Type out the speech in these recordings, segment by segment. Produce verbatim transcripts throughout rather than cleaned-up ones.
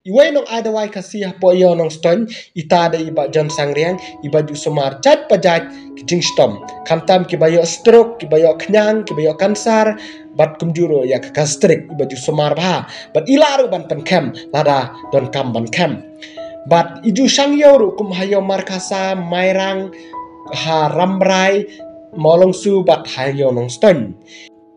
Iwei nong ai dawai Khasi hapoh ïew Nongstoiñ, ita da i Bah John Sangriang, iba ju sumar jait pa jait ki jingshitom. Khamtam kiba ïoh stroke, kiba ïoh khñiang, kiba ïoh kansar, bad kumjuh ruh ïa ka gastric, iba ju sumar bha. Bad i lah ruh ban pynkhem, lada donkam ban khem. Bad i ju shang ïew ruh kum ha ïew Markhasa, Mairang, ha Rambrai, Mawlongsu, bad ha ïew Nongstoiñ.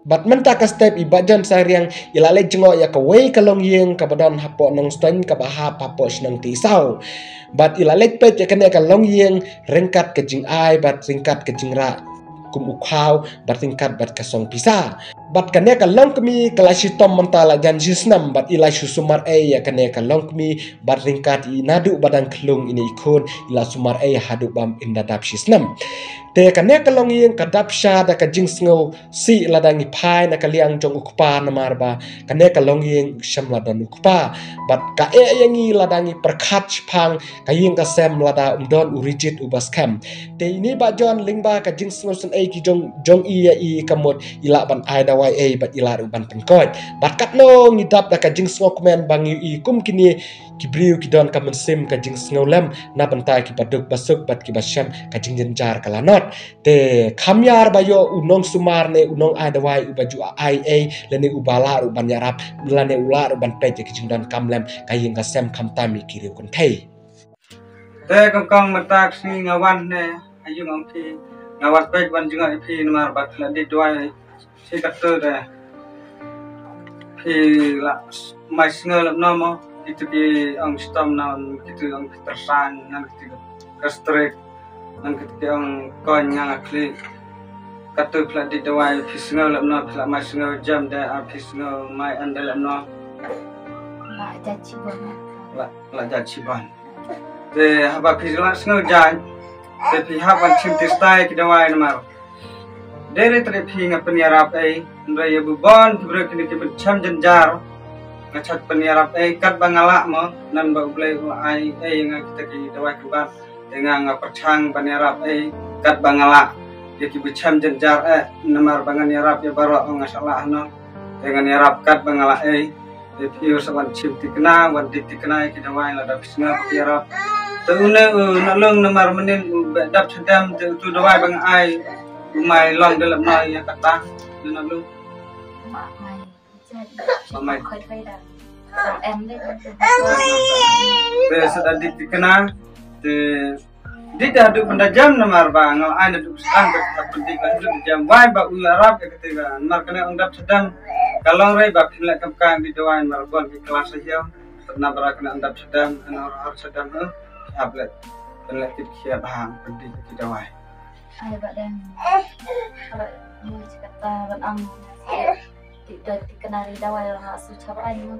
Bad mynta ka step i Bah John Sangriang i la leit jngoh ïa kawei ka longïing kaba don hapoh Nongstoiñ kaba hap hapoh shnong Tisaw. Bad i la leit peit ïa kane ka longïing ryngkat ka jingai bad ryngkat ka jingrah kum u khaw bad ryngkat bad ka song pisa. Bad kane ka longkmie ka la shitom mynta la jan shi snem bad i la shu sumar ei ïa kane ka longkmie bad ryngkat i naduh ba dang khlung ine i khun i la sumar ei haduh bam in da dap shi snem. Te kane ka longïing ka dap sha da ka jingsngew sih lada ngi phai na ka liang jong u kpa namar ba kane ka longïing shem la don u kpa. Bad ka eh ïa ngi lada ngi pyrkhat shaphang ka ïing ka sem lada um don u rijit uba skhem. Te ine Bah John lyngba ka jingsngew sngewsih ki jong jong i ïa i ka mut i lah ban ai dawai ei bad i lah ruh ban pynkoit. Bad katno ngi dap da ka jingsngew kmen ba ngi i kum kine ki briew ki don ka mynsiem ka jingsngew lem na bynta kiba duk ba suk bad kiba shem ka jingjynjar ka lanot. Te kham ïar ba ïoh u nongsumar ne u nong ai dawai uba ju ai ei lane uba lah ruh ban ïarap lane u lah ruh ban peit ïa ki jingdonkam lem ka ïing ka sem khamtam ïa ki riew kynthei. Te kong kong mynta ka sngi nga wan ne ha ïing ong phi nga wan peit wan jngoh ïa phi namar ba phi la dih dawai shi katto de. Phi la mai sngew lem no mo, kitu ki ong shitom na kitu ong phi tyrsan na kitu gastric na kitu ki ong koin nga nga khlieh. Katto phi la dih dawai phi sngew lem no, phi la mai sngew jem de, a phi sngew mai an de lem no. La jat shibun. La la jat shibun. Te haba phi la sngew jaiñ te phi hap ban shim tista ïa ki dawai namar. Dei re tre phi nga pynïarap ei, hynrei ïa bun ki briew kine ki mynshem jynjar. Nga shait pynïarap ei katba nga lah mo, namar ba U Blei u la ai ei nga kita ki dawai ki bat. Te nga nga pyrshang ban ïarap ei katba nga lah. Ïa ki mynshem jynjar eh namar ba ngan ïarap ïa baroh nga shah lah hano. Te ngan ïarap katba nga lah ei. Te phi ïoh sa wan shim thikna, wan dih thikna ïa ki dawai lada phi sngap phi ïarap. Te une u Nahlung namar mynnin u beh dap shadem te utu dawai ba nga ai u mai long da lem na ïa kata. Une Nahlung. Ma mai. Ma mai. Khoi khoi da. Em de. Te sa da dih thikna te Dih da haduh ban da jem namar ba nga la ai naduh ba sdang ba ka pyndik la haduh da jem wai ba u ïarap ïa kata ka namar kane ong dap sdang. Ka long rei ba phin leh kam ka dih dawai namar bun ki klas sa hiau. Namar kane ong dap sdang, kane ong har sdang, eh, hap leh. Phin leh kit khia ba hang pyndik ki dawai. Ai ba dang. Kalau mau cakap ban ong dih da dih kena dih dawai la su chabai mo.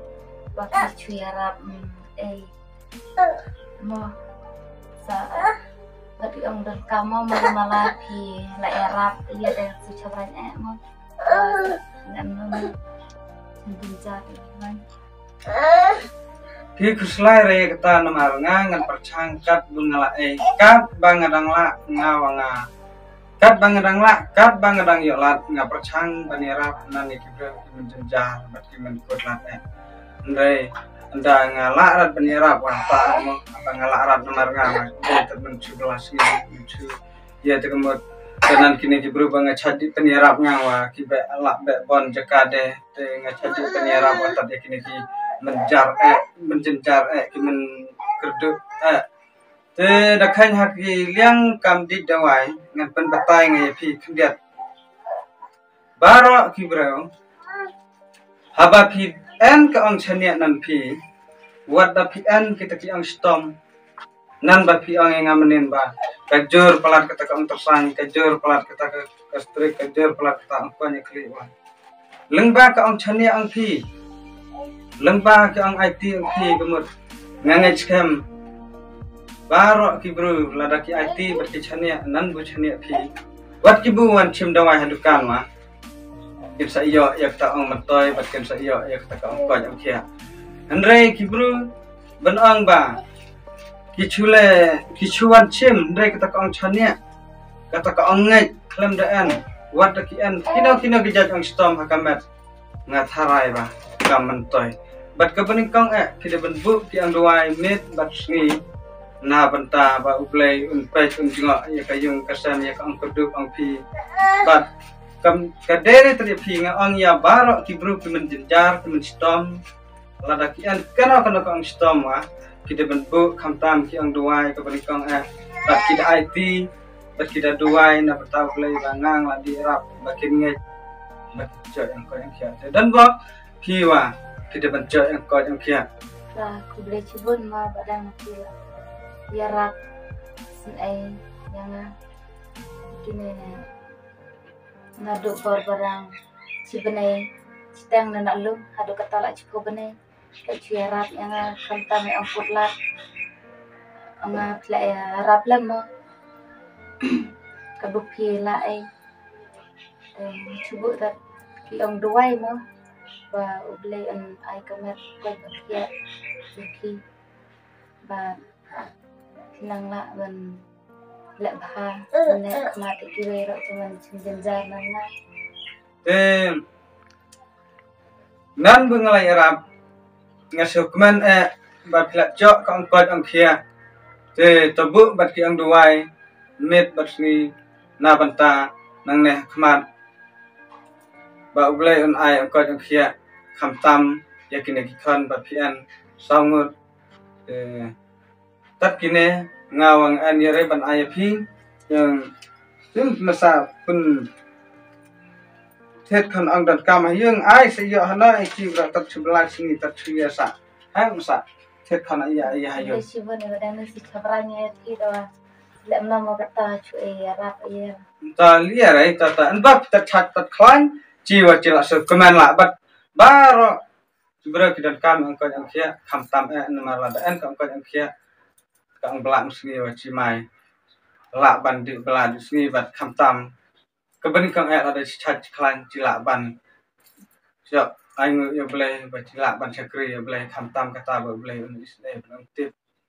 Ba ki chu ïarap, mm, eh. Mo sa ba dei ong donkam mo, mo mala phi la ïarap ïa dei su chabrang eh mo. Ngam no mo. Sendin jat mo. Ki khuslai re kata namar nga ngan pyrshang kat bun nga la eh kat ba nga dang la nga wa nga. Kat ba nga dang lah, kat ba nga dang ïoh lad nga pyrshang ban ïarap na ngi ki briew ki mynjynjar bad ki mynkut lad eh. Hynrei ynda nga lah rat ban ïarap wa ta mo ba nga lah rat namar nga ma ki tep mynchu glass ngi mynchu. Ïa te ka mut kanan kine ki briew ba nga chadi ban ïarap nga wa ki beh lah beh bon jaka de te nga chadi ban ïarap wa tat ïa kine ki mynjar eh mynjynjar eh ki mynkyrduh eh. Te da kheiñ ha ki liang kam dih dawai ngan pynbatai nga ïa phi khyndiat. Baroh ki briew haba phi en ka ong chaniah nan phi wat da phi en kita ki ong shitom. Nan ba phi ong ïa nga mynnin ba ka jur palat kata ka ong tyrsan, ka jur palat kata ka, ka strik, ka jur palat kata ong kwani kli wa. Lyngba ka ong chaniah ong phi. Lyngba ka ong aiti ong phi ka mut. Nga ngeit skhem. Baroh ki briew lada ki aiti bad ki chaniah nan bu chaniah phi. Wat ki bu wan chim dawai ha dukan wa. Kim sa ïoh ïa kata ong myntoi bad kim sa ïoh ïa kata ka ong koit ong khiah. Hynrei ki briew ban ong ba ki chu le ki chu wan chim hynrei kata ka ong chaniah kata ka ong ngeit khlem da en wat da ki en kino kino ki jait ong shitom ha ka met. Nga tharai ba ka myntoi Bad kaba nyngkong eh, ki dei ban buh ki ong duwai miet bad sngi na bynta ba U Blei un peit un jngoh ïa ka ïung ka sem, ïa ka ong ka duk ong phi. Bad kam ka dei re tang ïa phi, nga ong ïa baroh ki briew ki mynjynjar ki mynshitom. Lada ki ong kano kano ka ong shitom, wa ki dei ban buh khamtam ki ong duwai kaba nyngkong eh. Bad ki da aiti bad ki da duwai na bynta U Blei ba nga nga la dih ïarap ba kin ngeit bad ki jot ïa ong koit ïa ong khiah. Te don bok phi wa ki dei ban jot ïa ong koit ïa ong khiah. Sa khublei shibun ma ba dang phi la ïarap sngewbha ïa nga. Kine naduh por ba dang shi bnai, shiteng na na lum haduh kata la shiphew bnai. Ka shu ïarap ïa nga khamtam ïa ong put lad. Nga phi la ïarap lem mo. Ka buh phi la ai. Em, shu buh tat ki ong duwai mo ba U Blei un ai ka met koit ba khiah ïa ki. Ba nang lah ban leh bha ne khmat ïa kiwei ruh ki mynjynjar na nga. Te nan ba nga la ïarap nga sngewkmen eh ba phi la jot ka ong koit ong khiah. Te to buh bad ki ong duwai miet bad sngi na bynta nangne ha khmat ba U Blei un ai ong koit ong khiah khamtam ïa kine ki khon ba phi an saw ngut. Te tat kine nga wan an ïa re ban ai ïa phi. Ïa sim masa pun thied khon ong donkam ha ïing ai sa ïoh hano ai ki bra tat shu bla sngi tat shu ïa sa. Hai masa thied khon ai ïa ai ha ïing. Shi bun ïa ba dang ni shi chabra ïa ki da. Lem na mo kata shu ai ïarap ïa. Ta lia rai ta ta an ba tat chat tat khlaiñ. Chi wa chi la sngewkmen la bad baroh ki briew ki donkam ong koit ong khiah khamtam eh namar lada en ka ong koit ong khiah ka ong bla ong sngi wa chi mai. Lah ban dih bla dih sngi bad khamtam. Kaba nyngkong eh lada chi chat chi khlaiñ chi lah ban ïoh ai nguh ïa U Blei ba chi lah ban shakri ïa U Blei khamtam kata ba U Blei un isynei ban ong tip.